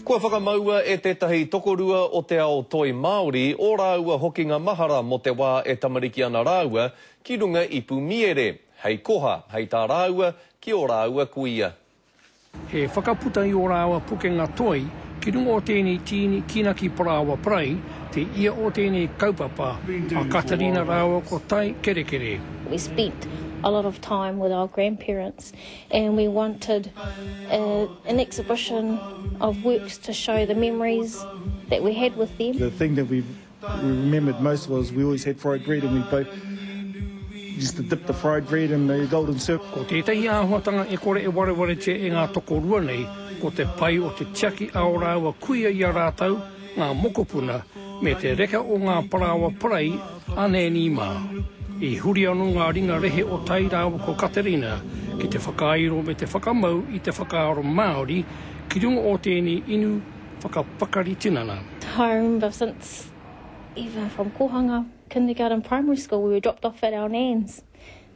Kua whakamaua e tētahi tokorua o te ao toi Māori ō rāua hokinga mahara mō te wā e tamariki ana rāua ki runga ipu miere, hei koha, hei tā rāua, ki ō rāua kuia. He whakaputa i ō rāua pukenga toi ki runga o tēnei tīni kīnaki parāoa parei te ia o tēnei kaupapa a Katarina rāua ko Tai Kerekere. We spent a lot of time with our grandparents and we wanted a, an exhibition of works to show the memories that we had with them. The thing that we, we remembered most was we always had fried bread and we both used to dip the fried bread in the golden syrup. Ko tētahi āhuatanga e kore e warewaretia e ngā tokorua nei, ko te pai o te tiaki a ō rāua kuia i a rātou, ngā mokopuna, me te reka o ngā parāoa parei a Nanny mā. I huri anō ngā ringa rehe o Tai rāua ko Katerina ki te whakairo me te whakamau i te whakaaro Māori ki runga o tēnei inu whakapakari tinana. Home but since even from kohanga, kindergarten, primary school we were dropped off at our nan's.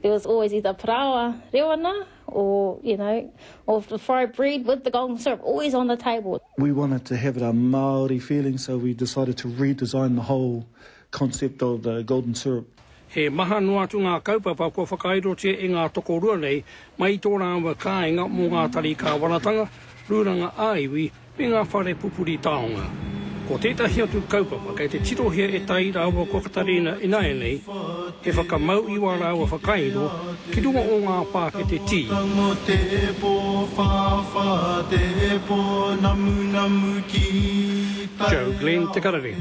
There was always either parāoa rewena or, you know, or the fried bread with the golden syrup always on the table. We wanted to have it a Māori feeling so we decided to redesign the whole concept of the golden syrup. He maha noa atu ngā kaupapa kua whakairotia e ngā tokorua nei mai i tō rāua kāinga mō ngā tari kāwanatanga, rūnanga ā-iwi me ngā whare pupuri taonga. Ko tētahi atu kaupapa kei te tirohia e Tai rāua ko Katarina ināianei, he whakamau i wā rāua whakairo ki runga o ngā pākete tī. Joe Glenn Te Karere.